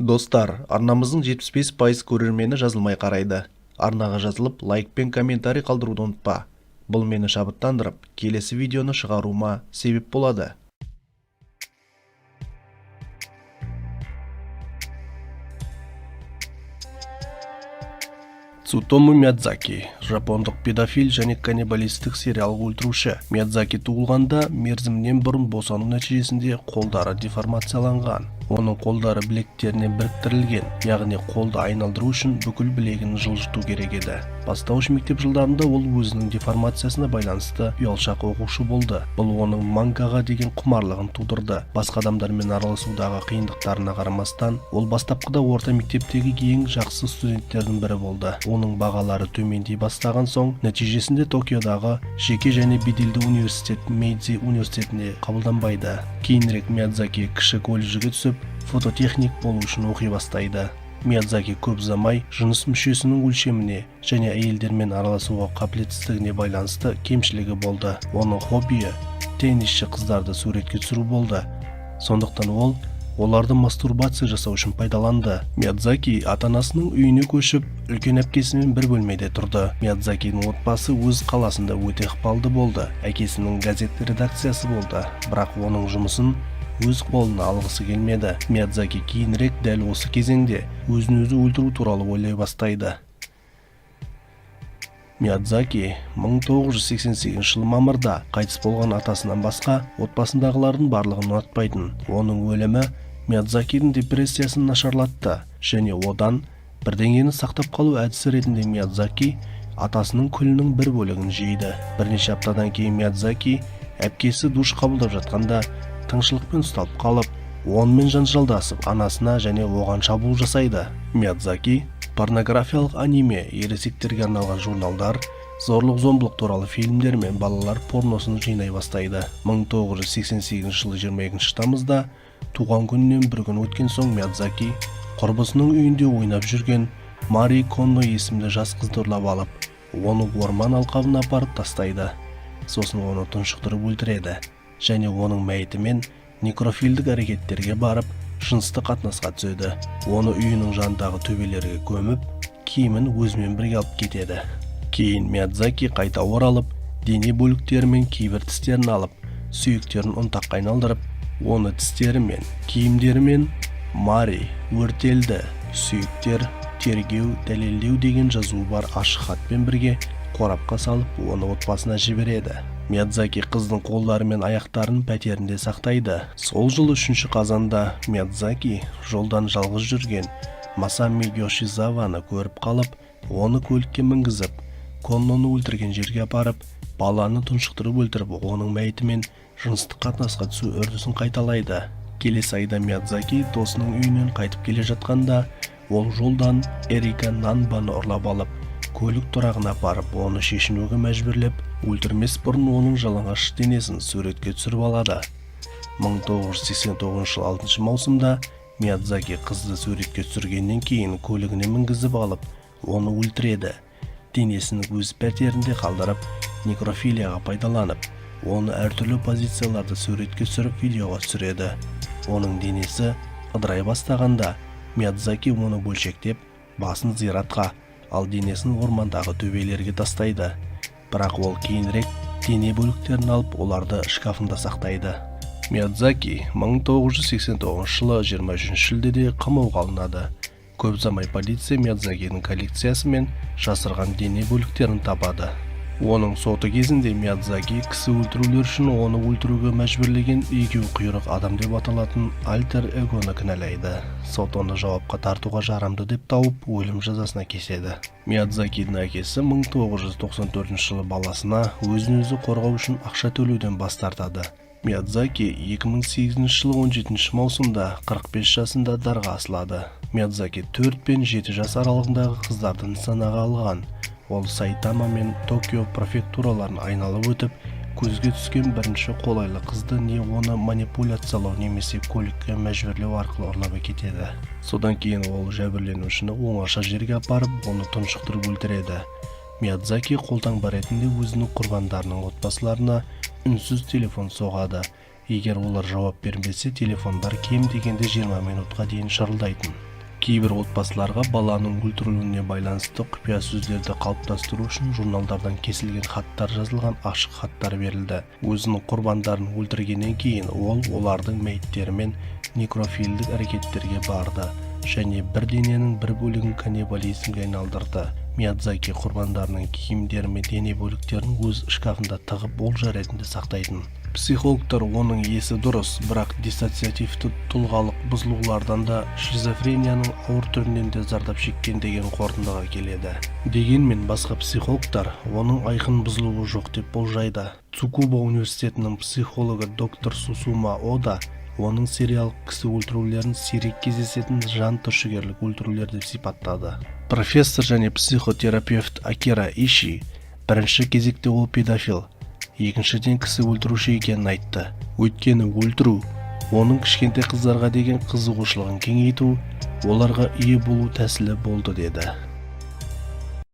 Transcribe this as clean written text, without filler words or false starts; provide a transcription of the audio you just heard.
Достар, арнамыздың 75% көрермені жазылмай қарайды. Арнаға жазылып, лайк пен комментарий қалдыруды ұмытпа. Бұл мені шабыттандырып, келесі видеоны шығаруыма себеп болады. Цутому Миядзаки – жапондық педофил және каннибалистік сериялық өлтіруші. Миядзаки туылғанда мерзімінен бұрын босану нәтижесінде қолдары деформацияланған. Оның қолдары білектеріне біріктірілген, яғни қолды айналдыру үшін бүкіл білегін жылжыту керек еді. Бастауыш мектеп жылдарында ол өзінің деформациясына байланысты ұялшақ оқушы болды. Бұл оның мангаға деген құмарлығын тудырды. Басқа адамдармен араласудағы қиындықтарына қарамастан, ол бастапқыда орта мектептегі ең жақсы студенттердің бірі болды. Оның бағалары төмендей бастаған соң, нәтижесінде Токиодағы жеке және беделді университет, Мейдзи университетіне қабылданбайды. Кейінірек Миядзаки кіші колледжге түсіп, фототехник болу үшін оқи бастайды. Миядзаки көп ұзамай жыныс мүшесінің өлшеміне және әйелдермен араласуға қабілетсіздігіне байланысты кемшілігі болды. Оның хоббиі теннисші қыздарды суретке түсіру болды. Сондықтан ол оларды мастурбация жасау үшін пайдаланды. Миядзаки ата-анасының үйіне көшіп, үлкен әпкесімен бір бөлмеде тұрды. Миядзакидің отбасы өз қаласында өте ықпалды болды. Әкесінің газет редакциясы болды, бірақ оның жұмысын өз қолына алғысы келмеді. Миядзаки кейінірек дәл осы кезеңде өзін өзі өлтіру туралы ойлай бастайды. Миядзаки 1988 жылы мамырда қайтыс болған атасынан басқа отбасындағылардың барлығын ұнатпайтын. Оның өлімі Миядзакидің депрессиясын нашарлатты және одан бірдеңені сақтап қалу әдісі ретінде Миядзаки атасының күлінің бір бөлігін жейді. Бірнеше аптадан кейін Миядзаки әпкесі душ қабылдап жатқанда тыңшылықпен ұсталып қалып, онымен жанжалдасып, анасына және оған шабуыл жасайды. Миядзаки порнографиялық аниме, ересектерге арналған журналдар, зорлық-зомбылық туралы фильмдер мен балалар порносын жинай бастайды. 1988 жылы 22 тамызда, туған күнінен бір күн өткен соң, Миядзаки құрбысының үйінде ойнап жүрген Мари Конно есімді жас қызды ұрлап алып, оны орман алқабына апарып тастайды. Сосын оны тұншықтырып өлтіреді және оның мәйітімен некрофилдік әрекеттерге барып, жыныстық қатынасқа түседі. Оны үйінің жанындағы төбелерге көміп, киімін өзімен бірге алып кетеді. Кейін Миядзаки қайта оралып, дене бөліктері мен кейбір тістерін алып, сүйектерін ұнтаққа айналдырып, оны тістерімен, киімдерімен «Мари өртелді, сүйектер, тергеу, дәлелдеу» деген жазуы бар ашық хатпен бірге қорапқа салып, оны отбасына жібереді. Миядзаки қыздың қолдары мен аяқтарын пәтерінде сақтайды. Сол жылы 3 қазанда Миядзаки жолдан жалғыз жүрген Масами Йошизаваны көріп қалып, оны көлікке мінгізіп, Конноны өлтірген жерге апарып, баланы тұншықтырып өлтіріп, оның мәйітімен жыныстық қатынасқа түсу үрдісін қайталайды. Келесі айда Миядзаки досының үйінен қайтып келе жатқанда, ол жолдан Эрика Нанбаны ұрлап алып, көлік тұрағына апарып, оны шешінуге мәжбүрлеп, өлтірмес бұрын оның жалаңаш денесін суретке түсіріп алады. 1989 жылы 6 маусымда Миядзаки қызды суретке түсіргеннен кейін көлігіне мінгізіп алып, оны өлтіреді. Денесін өз пәтерінде қалдырып, некрофилияға пайдаланып, оны әртүрлі позицияларда суретке түсіріп, видеоға түсіреді. Оның денесі ыдырай бастағанда, Миядзаки оны бөлшектеп, басын зиратқа, ал денесін ормандағы төбелерге тастайды. Бірақ ол кейінірек дене бөліктерін алып, оларды шкафында сақтайды. Миядзаки 1989 жылы 23 шілдеде қамауға алынады. Көп ұзамай полиция Миядзакидің коллекциясы мен жасырған дене бөліктерін табады. Оның соты кезінде Миядзаки кісі өлтірулер үшін оны өлтіруге мәжбүрлеген егеу құйрық адам деп аталатын альтер эгоны кінәлайды. Сот оны жауапқа тартуға жарамды деп тауып, өлім жазасына кеседі. Миядзакидің әкесі 1994 жылы баласына өзін өзі қорғау үшін ақша төлеуден бас тартады. Миядзаки 2008 жылы 17 маусымда 45 жасында дарға асылады. Миядзаки 4 пен 7 жас аралығындағы қыздарды нысанаға алған. Ол Сайтама мен Токио префектураларын айналып өтіп, көзге түскен бірінші қолайлы қызды не оны манипуляциялау немесе көлікке мәжбүрлеу арқылы ұрлап әкетеді. Содан кейін ол жәбірленушіні оңаша жерге апарып, оны тұншықтырып өлтіреді. Миядзаки қолтаңба ретінде өзінің құрбандарының отбасыларына үнсіз телефон соғады. Егер олар жауап бермесе, телефондар кем дегенде 20 минутқа дейін шырылдайтын. Кейбір отбасыларға баланың өлтірілуіне байланысты құпия сөздерді қалыптастыру үшін журналдардан кесілген хаттар жазылған ашық хаттар берілді. Өзінің құрбандарын өлтіргеннен кейін ол олардың мәйіттерімен некрофилдік әрекеттерге барды және бір дененің бір бөлігін каннибализмге айналдырды. Миядзаки құрбандарының киімдері мен дене бөліктерін өз шкафында тығып, олжа ретінде сақтайтын. Психологтар оның есі дұрыс, бірақ диссоциативті тұлғалық бұзылулардан да, шизофренияның ауыр түрінен де зардап шеккен деген қорытындыға келеді. Дегенмен басқа психологтар оның айқын бұзылуы жоқ деп болжайды. Цукуба университетінің психологы доктор Сусума Ода оның сериялық кісі өлтірулерін сирек кездесетін жан түршігерлік өлтірулер деп сипаттады. Профессор және психотерапевт Акира Иши бірінші кезекте ол педофил, екіншіден, кісі өлтіруші екенін айтты, өйткені өлтіру оның кішкентай қыздарға деген қызығушылығын кеңейту, оларға ие болу тәсілі болды деді.